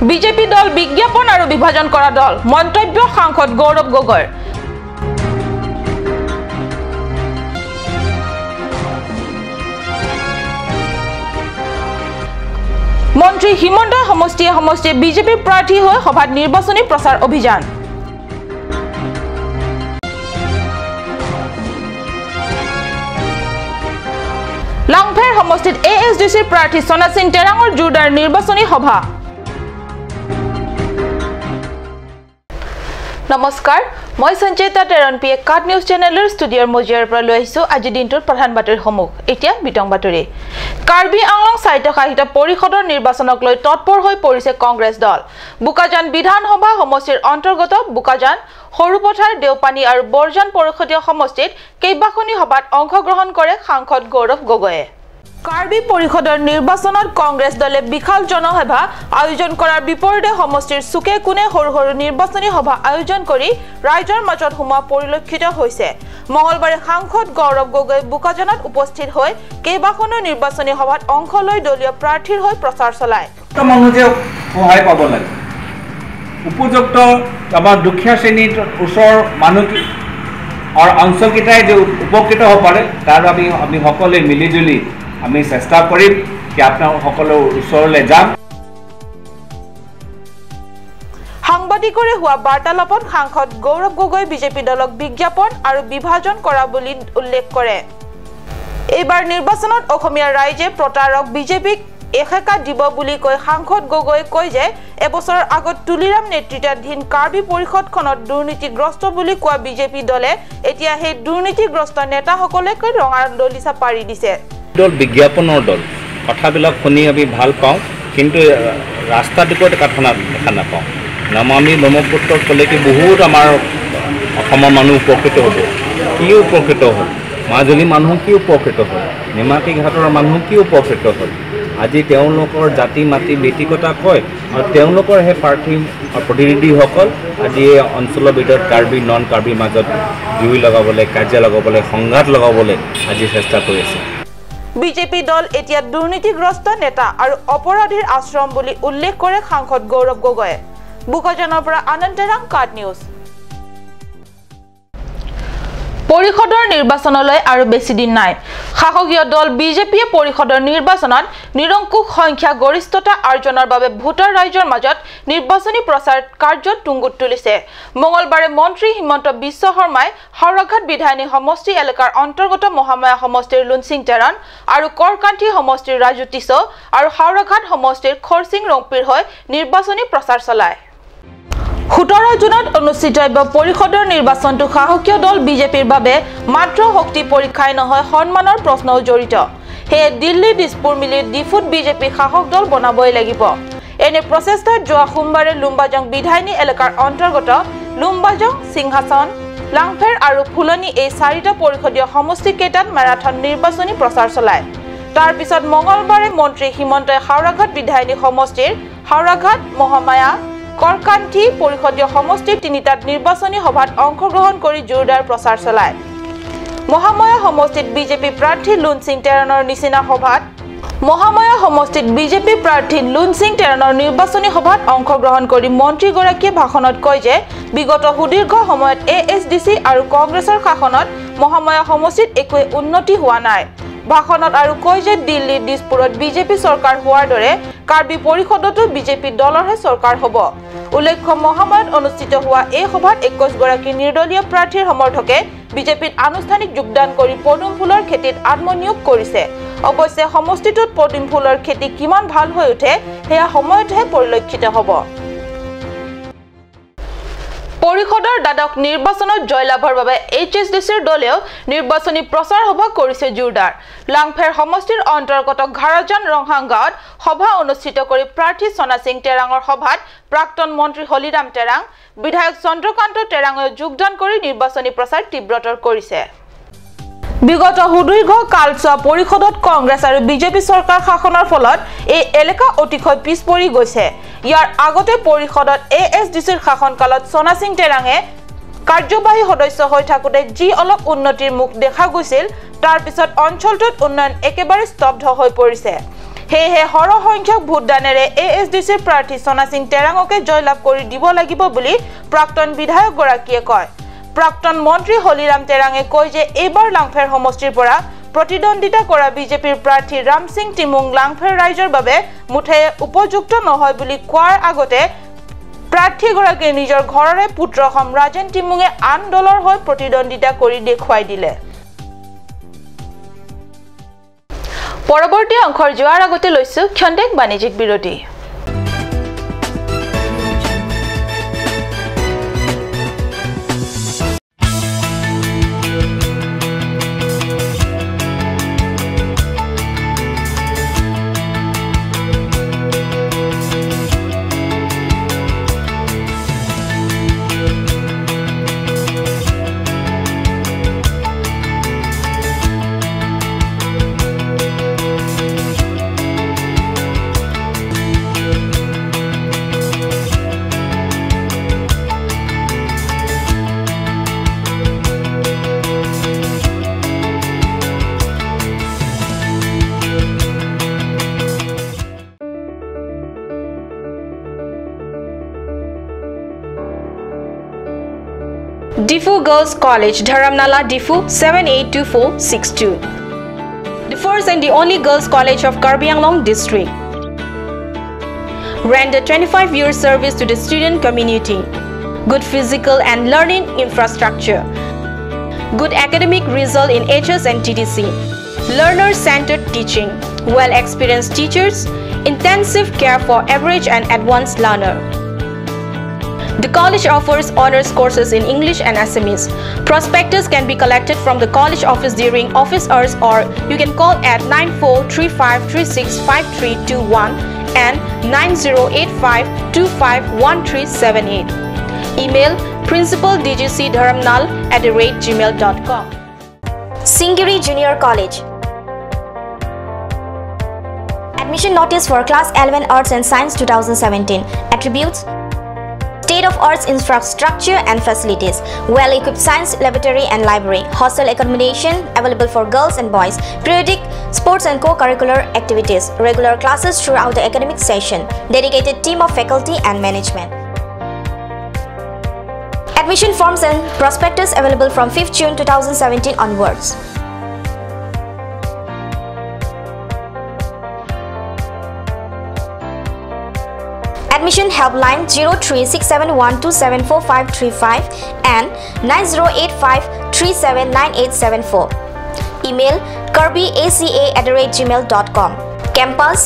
BJP দল বিজ্ঞাপন আৰু বিভাজন কৰা দল, মন্তব্য সাংসদ গৌৰৱ গগৈৰ। মন্ত্ৰী হিমন্ত সমষ্টিয়ে সমষ্টিয়ে বিজেপি প্ৰাৰ্থী হৈ সভাত নিৰ্বাচনী প্ৰচাৰ অভিযান। লাংফেৰ সমষ্টিত এএছডিচিৰ প্ৰাৰ্থী সোণাসিং তেৰাঙৰ জোৰদাৰ নিৰ্বাচনী সভা। নমস্কাৰ, মই সঞ্চয়িতা তেৰণ পি কাট নিউজ চেনেলৰ ষ্টুডিঅ'ৰ মজিয়াৰ পৰা লৈ আহিছোঁ আজিৰ দিনটোৰ প্ৰধান বাতৰিসমূহ। এতিয়া বিতং বাতৰি। কাৰ্বি আংলং স্বায়ত্তশাসিত পৰিষদৰ নিৰ্বাচনক লৈ তৎপৰ হৈ পৰিছে কংগ্ৰেছ দল। বোকাজান বিধানসভা সমষ্টিৰ অন্তৰ্গত বোকাজান, সৰুপথাৰ, দেওপানী আৰু বৰজান পৰিষদীয় সমষ্টিত কেইবাখনি সভাত অংশগ্ৰহণ কৰে সাংসদ গৌৰৱ গগৈয়ে। কাৰ্বি পৰিষদৰ নিৰ্বাচনত কংগ্ৰেছ দলে বিশাল জনসভা আয়োজন কৰাৰ বিপৰীতে সমষ্টিৰ চুকে কোণে সৰু সৰু নিৰ্বাচনী সভা আয়োজন কৰি ৰাইজৰ মাজত সোমোৱা পৰিলক্ষিত হৈছে। মঙলবাৰে সাংসদ গৌৰৱ গগৈ বোকাজানত উপস্থিত হৈ কেইবাখনো নিৰ্বাচনী সভাত অংশ লৈ দলীয় প্ৰাৰ্থীৰ হৈ প্ৰচাৰ চলায়। সহায় পাব লাগে, উপযুক্ত আমাৰ দুখীয়া শ্ৰেণীৰ ওচৰৰ মানুহ আৰু অঞ্চলকেইটাই যে উপকৃত হ'ব পাৰে তাৰ বাবে আমি সকলোৱে মিলিজুলি আমি চেষ্টা কৰিম কি আপোনাৰ সকলো ওচৰলৈ যাম। সাংবাদিকৰে হোৱা বাৰ্তালাপত সাংসদ গৌৰৱ গগৈ বিজেপি দলক বিজ্ঞাপন আৰু বিভাজন কৰা বুলি উল্লেখ কৰে। এইবাৰ নিৰ্বাচনত অসমীয়া ৰাইজে প্ৰতাৰক বিজেপিক এসেকা দিব বুলি কৈ সাংসদ গগৈ কয় যে এবছৰৰ আগত তুলিৰাম নেতৃত্বাধীন কাৰ্বি পৰিষদখনত দুৰ্নীতিগ্ৰস্ত বুলি কোৱা বিজেপি দলে এতিয়া সেই দুৰ্নীতিগ্ৰস্ত নেতাসকলকে ৰঙা দলিচা পাৰি দিছে। দল বিজ্ঞাপনৰ দল, কথাবিলাক শুনি আমি ভাল পাওঁ, কিন্তু ৰাস্তাটোকত কথা দেখা নাপাওঁ। নমামি ব্ৰহ্মপুত্ৰত ক'লে কি বহুত আমাৰ অসমৰ মানুহ উপকৃত হ'ব, কি উপকৃত হ'ল? মাজুলী মানুহ কি উপকৃত হ'ল? নিমাতী ঘাটৰ মানুহ কি উপকৃত হ'ল? আজি তেওঁলোকৰ জাতি মাটি ভেটি কথা কয় আৰু তেওঁলোকৰ সেই প্ৰাৰ্থী প্ৰতিনিধিসকল আজি এই অঞ্চলৰ ভিতৰত কাৰ্বি নন কাৰ্বিৰ মাজত জুই লগাবলৈ, কাজিয়া লগাবলৈ, সংঘাত লগাবলৈ আজি চেষ্টা কৰি আছে। বিজেপি দল এতিয়া দুৰ্নীতিগ্ৰস্ত নেতা আৰু অপৰাধীৰ আশ্ৰম বুলি উল্লেখ কৰে সাংসদ গৌৰৱ গগৈয়ে। বোকাজানৰ পৰা আনন্দ তেৰাং, কাট নিউজ। পৰিষদৰ নিৰ্বাচনলৈ আৰু বেছি দিন নাই। শাসকীয় দল বিজেপিয়ে পৰিষদৰ নিৰ্বাচনত নিৰংকুশ সংখ্যা গৰিষ্ঠতা অৰ্জনৰ বাবে ভোটাৰ ৰাইজৰ মাজত নিৰ্বাচনী প্ৰচাৰ কাৰ্য তুংগত তুলিছে। মঙলবাৰে মন্ত্ৰী হিমন্ত বিশ্ব শৰ্মাই হাওৰাঘাট বিধায়িনী সমষ্টি এলেকাৰ অন্তৰ্গত মহামায়া সমষ্টিৰ লুনচিং তেৰণ আৰু কৰকান্থি সমষ্টিৰ ৰাজু টিছ আৰু হাওৰাঘাট সমষ্টিৰ খৰচিং ৰংপিৰ হৈ নিৰ্বাচনী প্ৰচাৰ চলায়। 17 জুনত অনুষ্ঠিত পৰিষদৰ নিৰ্বাচনটো শাসকীয় দল বিজেপিৰ বাবে মাত্ৰ শক্তি পৰীক্ষাই নহয়, সন্মানৰ প্ৰশ্নও জড়িত। সেয়ে দিল্লী দিছপুৰ মিলি ডিফুত বিজেপি শাসক দল বনাবই লাগিব। এনে প্ৰচেষ্টাত যোৱা সোমবাৰে লুম্বাজং বিধায়িনী এলেকাৰ অন্তৰ্গত লুম্বাজং, সিংহাসন, লাংফেৰ আৰু ফুলনি এই চাৰিটা পৰিষদীয় সমষ্টিকেইটাত মেৰাথন নিৰ্বাচনী প্ৰচাৰ চলায়। তাৰ পিছত মঙলবাৰে মন্ত্ৰী হিমন্তই হাওৰাঘাট বিধায়িনী সমষ্টিৰ হাওৰাঘাট, মহামায়া, কৰকান্থি পৰিষদীয় সমষ্টিৰ তিনিটাত নিৰ্বাচনী সভাত অংশগ্ৰহণ কৰি জোৰদাৰ প্ৰচাৰ চলায়। মহামায়া সমষ্টিত বিজেপি প্ৰাৰ্থী লুনচিং তেৰণৰ নিচিনা সভাত মহামায়া সমষ্টিত বিজেপি প্ৰাৰ্থী লুনচিং তেৰণৰ নিৰ্বাচনী সভাত অংশগ্ৰহণ কৰি মন্ত্ৰীগৰাকীয়ে ভাষণত কয় যে বিগত সুদীৰ্ঘ সময়ত এএছডিচি আৰু কংগ্ৰেছৰ শাসনত মহামায়া সমষ্টিত একোৱে উন্নতি হোৱা নাই। ভাষণত আৰু কয় যে দিল্লীৰ দিছপুৰত বিজেপি চৰকাৰ হোৱাৰ দৰে কাৰ্বি পৰিষদতো বিজেপি দলৰহে চৰকাৰ হ'ব। উল্লেখ্য, মহামায়াত অনুষ্ঠিত হোৱা এই সভাত 21 গৰাকী নিৰ্দলীয় প্ৰাৰ্থীৰ সমৰ্থকে বিজেপিত আনুষ্ঠানিক যোগদান কৰি পদুম ফুলৰ খেতিত আত্মনিয়োগ কৰিছে। অৱশ্যে সমষ্টিটোত পদুম ফুলৰ খেতি কিমান ভাল হৈ উঠে সেয়া সময়তহে পৰিলক্ষিত হ'ব। পৰিষদৰ দ্বাদশ নিৰ্বাচনত জয়লাভৰ বাবে এইচ এছ ডি চিৰ দলেও নিৰ্বাচনী প্ৰচাৰ সভা কৰিছে জোৰদাৰ। লাংফেৰ সমষ্টিৰ অন্তৰ্গত ঘাৰাজান ৰংহাং গাঁৱত সভা অনুষ্ঠিত কৰি প্ৰাৰ্থী সোণাসিং তেৰাঙৰ সভাত প্ৰাক্তন মন্ত্ৰী হলিৰাম তেৰাং, বিধায়ক চন্দ্ৰকান্ত তেৰাঙে যোগদান কৰি নিৰ্বাচনী প্ৰচাৰ তীব্ৰতৰ কৰিছে। বিগত সুদীৰ্ঘ কালচোৱা পৰিষদত কংগ্ৰেছ আৰু বিজেপি চৰকাৰ শাসনৰ ফলত এই এলেকা অতিশয় পিছ পৰি গৈছে। ইয়াৰ আগতে পৰিষদত এ এছ ডি চিৰ শাসনকালত সোণাসিং তেৰাঙে কাৰ্যবাহী সদস্য হৈ থাকোঁতে যি অলপ উন্নতিৰ মুখ দেখা গৈছিল, তাৰ পিছত অঞ্চলটোত উন্নয়ন একেবাৰে স্তব্ধ হৈ পৰিছে। সেয়েহে সৰহ সংখ্যক ভোটদানেৰে এ এছ ডি চিৰ প্ৰাৰ্থী সোণাসিং টেৰাঙকে জয়লাভ কৰি দিব লাগিব বুলি প্ৰাক্তন বিধায়কগৰাকীয়ে কয়। প্ৰাক্তন মন্ত্ৰী হলিৰাম টেৰাঙে কয় যে এইবাৰ লাংফেৰ সমষ্টিৰ পৰা প্ৰতিদ্বন্দ্বিতা কৰা বিজেপিৰ প্ৰাৰ্থী ৰামসিং টিমুং লাংফেৰ ৰাইজৰ বাবে মুঠে উপযুক্ত নহয় বুলি কোৱাৰ আগতে প্ৰাৰ্থীগৰাকীয়ে নিজৰ ঘৰৰে পুত্ৰ সম ৰাজেন টিমুঙে আন দলৰ হৈ প্ৰতিদ্বন্দ্বিতা কৰি দেখুৱাই দিলে। পৰৱৰ্তী অংশৰ যোৱাৰ আগতে লৈছো ক্ষন্তেক বাণিজ্যিক বিৰতি। Difu Girls College, Dharamnala, Difu 782462. The first and the only girls' college of Karbi Anglong district. Rendered 25-year service to the student community. Good physical and learning infrastructure. Good academic result in HS and TTC. Learner-centered teaching. Well-experienced teachers. Intensive care for average and advanced learner. The college offers honors courses in English and Assamese. Prospectus can be collected from the college office during office hours, or you can call at 9435365321 and 9085251378. Email principaldgcdharamnal@gmail.com. Singiri Junior College. Admission notice for Class 11 Arts and Science 2017. Attributes: State of arts infrastructure and facilities, well-equipped science laboratory and library, hostel accommodation available for girls and boys, periodic sports and co-curricular activities, regular classes throughout the academic session, dedicated team of faculty and management. Admission forms and prospectus available from 5th June 2017 onwards. Admission helpline 03671274535 and 9085379874. Email karbiaca@gmail.com. Campus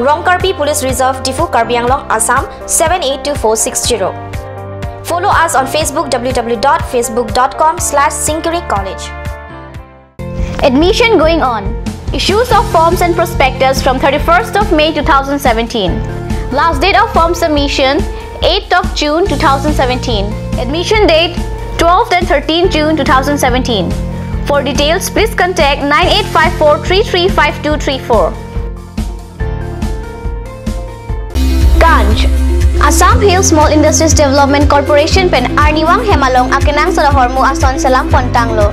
Rongkarbi Police Reserve, Difu, Karbi Anglong, Assam 782460. Follow us on Facebook www.facebook.com/Singiri College. Admission going on. Issues of forms and prospectus from 31st of May 2017. Last date of form submission 8th of June 2017. Admission date 12th and 13th June 2017. For details, please contact 9854335234. Ganj Assam Hill Small Industries Development Corporation pen Arniwang Hemalong akenang solohormu ason salam pontanglo.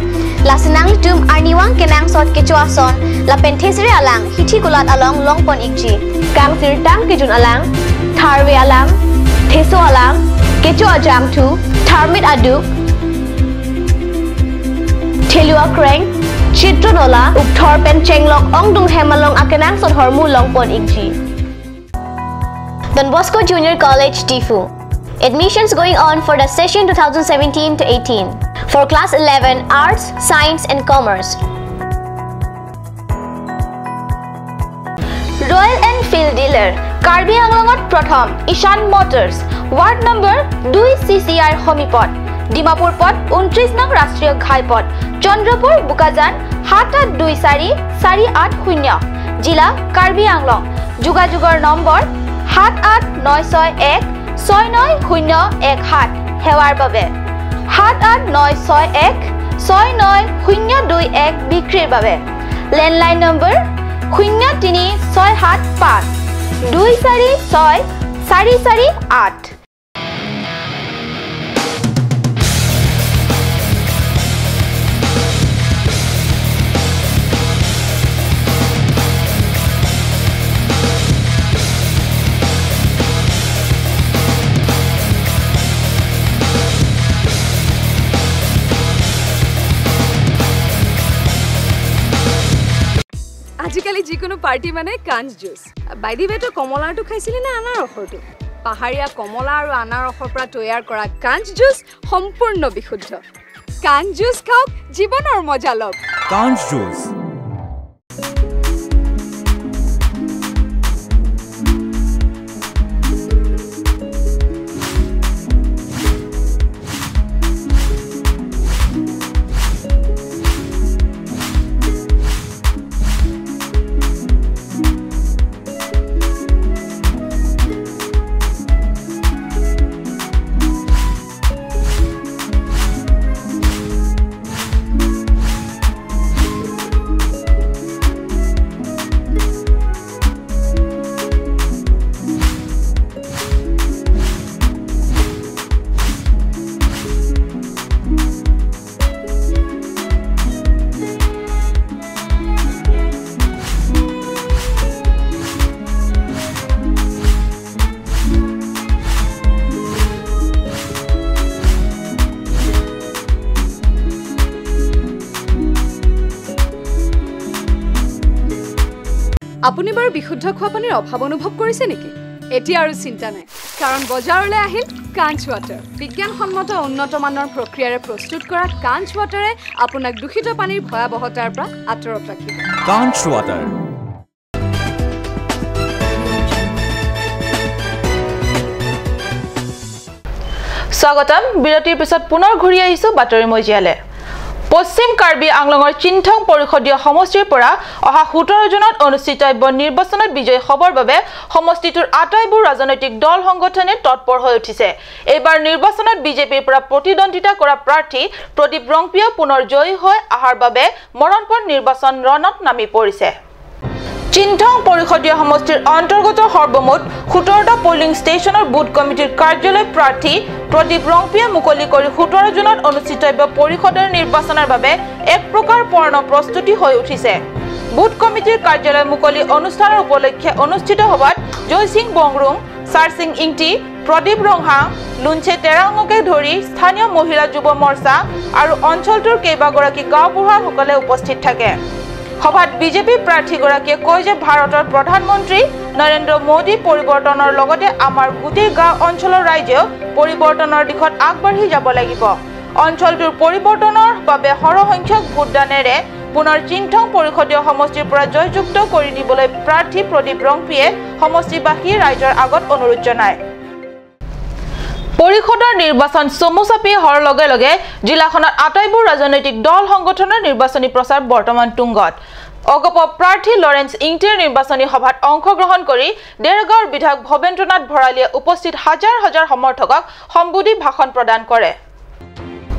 Lasinang tum Arniwang kenang sot kecho ason la pen thesre alang hithi kulat along long pon ikji. Kang sir tang kijun alang, tharwe alang, theso alang, kecho ajang thu, tharmit adu, thelua kreng, chitronola, ukthor pen chenglok ongdung hemalong akenang sot hormu long pon ikji. Don Bosco Junior College, Difu. Admissions going on for the session 2017 to 18 for Class 11 Arts, Science and Commerce. Royal Enfield dealer Karbi আংলঙত প্ৰথম ঈশান Motors, ward number 2 CCR সমীপত, ডিমাপুৰ পথ 29 নং ৰাষ্ট্ৰীয় ঘাইপথ, চন্দ্ৰপুৰ বোকাজান 7824 480, জিলা কাৰ্বি আংলং। যোগাযোগৰ number 78961 69017। সেৱাৰ বাবে 78961 69021। বিক্ৰীৰ বাবে লেণ্ডলাইন নম্বৰ 03675 246 448। আজিকালি যিকোনো পাৰ্টি মানে কাঞ্চ জুচ। বাই the ৱে, তই কমলাৰটো খাইছিলি নে আনাৰসৰটো? পাহাৰীয়া কমলা আৰু আনাৰসৰ পৰা তৈয়াৰ কৰা কাঞ্চ জুচ সম্পূৰ্ণ বিশুদ্ধ। কাঞ্চ জুচ খাওক, জীৱনৰ মজা লওক। কাঞ্চ জুচ। আপুনি বাৰু বিশুদ্ধ খোৱা পানীৰ অভাৱ অনুভৱ কৰিছে নেকি? এতিয়া আৰু চিন্তা নাই, কাৰণ বজাৰলৈ আহিল কাঞ্চ ৱাটাৰ। বিজ্ঞানসন্মত উন্নত মানৰ প্ৰক্ৰিয়াৰে প্ৰস্তুত কৰা কাঞ্চ ৱাটাৰে আপোনাক দূষিত পানীৰ ভয়াৱহতাৰ পৰা আঁতৰত ৰাখিব। কাঞ্চ ৱাটাৰ। স্বাগতম। বিৰতিৰ পিছত পুনৰ ঘূৰি আহিছো বাতৰি মজিয়ালে। পশ্চিম কাৰ্বি আংলঙৰ চিন্থং পৰিষদীয় সমষ্টিৰ পৰা অহা 17 জুনত অনুষ্ঠিতব্য নিৰ্বাচনত বিজয়ী হ'বৰ বাবে সমষ্টিটোৰ আটাইবোৰ ৰাজনৈতিক দল সংগঠনে তৎপৰ হৈ উঠিছে। এইবাৰ নিৰ্বাচনত বিজেপিৰ পৰা প্ৰতিদ্বন্দ্বিতা কৰা প্ৰাৰ্থী প্ৰদীপ ৰংপিয়া পুনৰ জয়ী হৈ অহাৰ বাবে মৰণপণ নিৰ্বাচন ৰণত নামি পৰিছে। চিন্থং পৰিষদীয় সমষ্টিৰ অন্তৰ্গত সৰ্বমুঠ 17টা পলিং ষ্টেচনৰ বুথ কমিটিৰ কাৰ্যালয় প্ৰাৰ্থী প্ৰদীপ ৰংপিয়া মুকলি কৰি 17 জুনত অনুষ্ঠিতব্য পৰিষদৰ নিৰ্বাচনৰ বাবে এক প্ৰকাৰ পূৰ্ণ প্ৰস্তুতি হৈ উঠিছে। বুথ কমিটিৰ কাৰ্যালয় মুকলি অনুষ্ঠানৰ উপলক্ষে অনুষ্ঠিত সভাত জয়সিং বংৰুং, চাৰসিং ইংটি, প্ৰদীপ ৰংহাং, লুঞ্চে তেৰাঙকে ধৰি স্থানীয় মহিলা যুৱ মৰ্চা আৰু অঞ্চলটোৰ কেইবাগৰাকী গাঁওবুঢ়াসকলে উপস্থিত থাকে। সভাত বিজেপি প্ৰাৰ্থীগৰাকীয়ে কয় যে ভাৰতৰ প্ৰধানমন্ত্ৰী নৰেন্দ্ৰ মোদী পৰিৱৰ্তনৰ লগতে আমাৰ গোটেই গাঁও অঞ্চলৰ ৰাইজেও পৰিৱৰ্তনৰ দিশত আগবাঢ়ি যাব লাগিব। অঞ্চলটোৰ পৰিৱৰ্তনৰ বাবে সৰহসংখ্যক ভোটদানেৰে পুনৰ চিন্থং পৰিষদীয় সমষ্টিৰ পৰা জয়যুক্ত কৰি দিবলৈ প্ৰাৰ্থী প্ৰদীপ ৰংপিয়ে সমষ্টিবাসী ৰাইজৰ আগত অনুৰোধ জনায়। পৰিষদৰ নিৰ্বাচন চমু চাপি হোৱাৰ লগে লগে জিলাখনৰ আটাইবোৰ ৰাজনৈতিক দল সংগঠনৰ নিৰ্বাচনী প্ৰচাৰ বৰ্তমান তুংগত। অগপ প্ৰাৰ্থী লৰেন্স ইংটিৰ নিৰ্বাচনী সভাত অংশগ্ৰহণ কৰি দেৰগাঁৱৰ বিধায়ক ভৱেন্দ্ৰনাথ ভৰালীয়ে উপস্থিত হাজাৰ হাজাৰ সমৰ্থকক সম্বোধি ভাষণ প্ৰদান কৰে।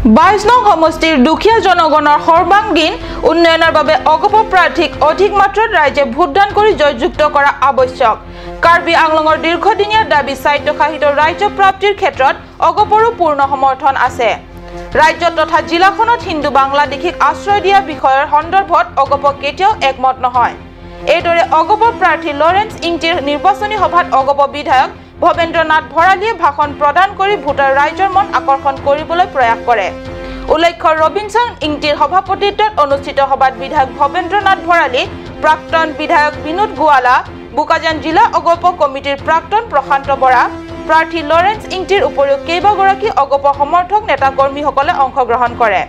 22 নং সমষ্টিৰ দুখীয়া জনগণৰ সৰ্বাংগীন উন্নয়নৰ বাবে অগপ প্ৰাৰ্থীক অধিক মাত্ৰাত ৰাইজে ভোটদান কৰি জয়যুক্ত কৰা আৱশ্যক। কাৰ্বি আংলঙৰ দীৰ্ঘদিনীয়া দাবী স্বায়ত্তশাসিত ৰাজ্য প্ৰাপ্তিৰ ক্ষেত্ৰত অগপৰো পূৰ্ণ সমৰ্থন আছে। ৰাজ্য তথা জিলাখনত হিন্দু বাংলাদেশীক আশ্ৰয় দিয়া বিষয়ৰ সন্দৰ্ভত অগপ কেতিয়াও একমত নহয়। এইদৰে অগপ প্ৰাৰ্থী লৰেন্স ইংটিৰ নিৰ্বাচনী সভাত অগপ বিধায়ক ভৱেন্দ্ৰনাথ ভৰালীয়ে ভাষণ প্ৰদান কৰি ভোটাৰ ৰাইজৰ মন আকৰ্ষণ কৰিবলৈ প্ৰয়াস কৰে। উল্লেখ্য, ৰবিনসন ইংটিৰ সভাপতিত্বত অনুষ্ঠিত সভাত বিধায়ক ভৱেন্দ্ৰনাথ ভৰালী, প্ৰাক্তন বিধায়ক বিনোদ গোৱালা, বোকাজান জিলা অগপ কমিটিৰ প্ৰাক্তন প্ৰশান্ত বৰা, প্ৰাৰ্থী লৰেন্স ইংটিৰ উপৰিও কেইবাগৰাকী অগপ সমৰ্থক নেতাকৰ্মীসকলে অংশগ্ৰহণ কৰে।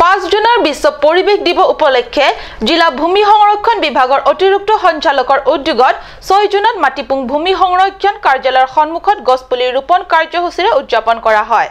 5 জুনৰ বিশ্ব পৰিৱেশ দিৱস উপলক্ষে জিলা ভূমি সংৰক্ষণ বিভাগৰ অতিৰিক্ত সঞ্চালকৰ উদ্যোগত 6 জুনত মাটিপুং ভূমি সংৰক্ষণ কাৰ্যালয়ৰ সন্মুখত গছপুলি ৰোপণ কাৰ্যসূচীৰে উদযাপন কৰা হয়।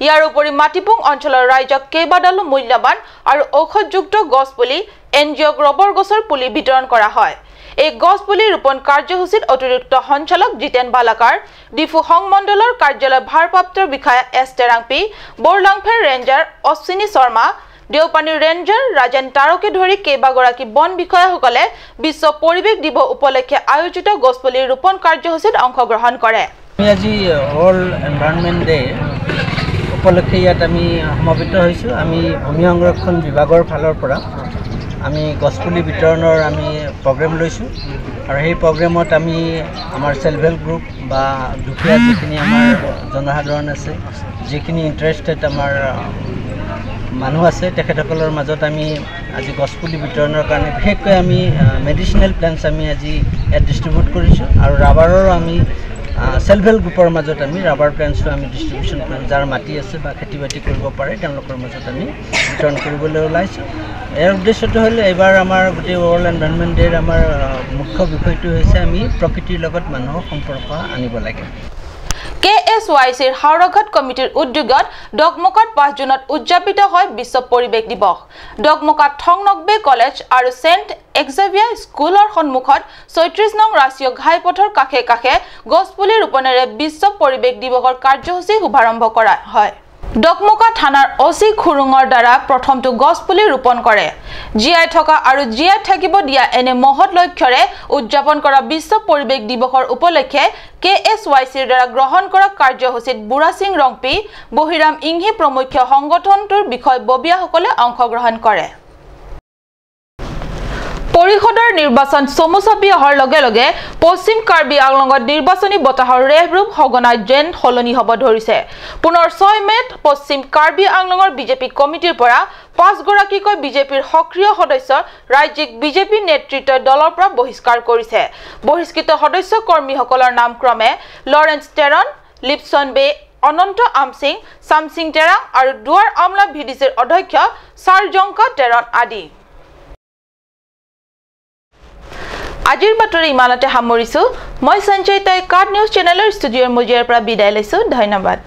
ইয়াৰ উপৰি মাটিপুং অঞ্চলৰ ৰাইজক কেইবাডালো মূল্যৱান আৰু ঔষধযুক্ত গছপুলি, এন জি অ'ক ৰবৰ গছৰ পুলি বিতৰণ কৰা হয়। এই গছপুলি ৰোপণ কাৰ্যসূচীত অতিৰিক্ত সঞ্চালক জিতেন বালাকাৰ, ডিফু সংমণ্ডলৰ কাৰ্যালয়ৰ ভাৰপ্ৰাপ্ত বিষয়া এছ টেৰাংপি, বৰলাংফেৰ ৰেঞ্জাৰ অশ্বিনী শৰ্মা, দেওপানীৰ ৰেঞ্জাৰ ৰাজেন তাৰকে ধৰি কেইবাগৰাকী বন বিষয়াসকলে বিশ্ব পৰিৱেশ দিৱস উপলক্ষে আয়োজিত গছপুলি ৰোপণ কাৰ্যসূচীত অংশগ্ৰহণ কৰে। আমি আজি ৱৰ্ল্ড এনভাইৰনমেণ্ট ডে উপলক্ষে ইয়াত আমি সমবেত হৈছোঁ। আমি ভূমি সংৰক্ষণ বিভাগৰ ফালৰ পৰা আমি গছপুলি বিতৰণৰ আমি প্ৰগ্ৰেম লৈছোঁ আৰু সেই প্ৰগ্ৰেমত আমি আমাৰ চেল্ফ হেল্প গ্ৰুপ বা দুখীয়া যিখিনি আমাৰ জনসাধাৰণ আছে, যিখিনি ইণ্টাৰেষ্টেড আমাৰ মানুহ আছে তেখেতসকলৰ মাজত আমি আজি গছপুলি বিতৰণৰ কাৰণে বিশেষকৈ আমি মেডিচিনেল প্লেণ্টছ আমি আজি ইয়াত ডিষ্ট্ৰিবিউট কৰিছোঁ আৰু ৰাবাৰৰ আমি চেল্ফ হেল্প গ্ৰুপৰ মাজত আমি ৰাবাৰ প্লেণ্টছো আমি ডিষ্ট্ৰিবিউশ্যন কৰিম। যাৰ মাটি আছে বা খেতি বাতি কৰিব পাৰে তেওঁলোকৰ মাজত আমি বিতৰণ কৰিবলৈ ওলাইছোঁ। ইয়াৰ উদ্দেশ্যটো হ'ল এইবাৰ আমাৰ গোটেই ৱৰ্ল্ড এনভাইৰনমেণ্ট ডে'ৰ আমাৰ মুখ্য বিষয়টো হৈছে আমি প্ৰকৃতিৰ লগত মানুহৰ সম্পৰ্ক আনিব লাগে। কে এছ ৱাই চিৰ হাওৰাঘাট কমিটিৰ উদ্যোগত ডকমকাত 5 জুনত উদযাপিত হয় বিশ্ব পৰিৱেশ দিৱস। ডকমকাত থংনকবে কলেজ আৰু ছেইণ্ট এক্সেভিয়াৰ স্কুলৰ সন্মুখত 36 নং ৰাষ্ট্ৰীয় ঘাইপথৰ কাষে কাষে গছপুলি ৰোপণেৰে বিশ্ব পৰিৱেশ দিৱসৰ কাৰ্যসূচী শুভাৰম্ভ কৰা হয়। ডকমকা থানাৰ অচি খুৰুঙৰ দ্বাৰা প্ৰথমটো গছপুলি ৰোপণ কৰে। জীয়াই থকা আৰু জীয়াই থাকিব দিয়া এনে মহৎ লক্ষ্যৰে উদযাপন কৰা বিশ্ব পৰিৱেশ দিৱসৰ উপলক্ষে কে এছ ৱাই চিৰ দ্বাৰা গ্ৰহণ কৰা কাৰ্যসূচীত বুঢ়াসিং ৰংপি, বহিৰাম ইংহি প্ৰমুখ্য সংগঠনটোৰ বিষয়ববীয়াসকলে অংশগ্ৰহণ কৰে। পৰিষদৰ নিৰ্বাচন চমু চাপি অহাৰ লগে লগে পশ্চিম কাৰ্বি আংলঙত নিৰ্বাচনী বতাহৰ ৰেহৰূপ সঘনাই যেন সলনি হ'ব ধৰিছে। পুনৰ 6 মে'ত পশ্চিম কাৰ্বি আংলঙৰ বিজেপি কমিটিৰ পৰা 5গৰাকীকৈ বিজেপিৰ সক্ৰিয় সদস্য ৰাজ্যিক বিজেপি নেতৃত্বই দলৰ পৰা বহিষ্কাৰ কৰিছে। বহিষ্কৃত সদস্য কৰ্মীসকলৰ নাম ক্ৰমে লৰেন্স টেৰন, লিপছন বে, অনন্ত আমসিং, চামসিং টেৰাং আৰু দুৱাৰ আমলা ভিডিচিৰ অধ্যক্ষ ছাৰজংকা টেৰন আদি। আজিৰ বাতৰি ইমানতে সামৰিছো। মই সঞ্চয় তাই কাৰ্ড নিউজ চেনেলৰ ষ্টুডিঅ'ৰ মজিয়াৰ পৰা বিদায় লৈছো। ধন্যবাদ।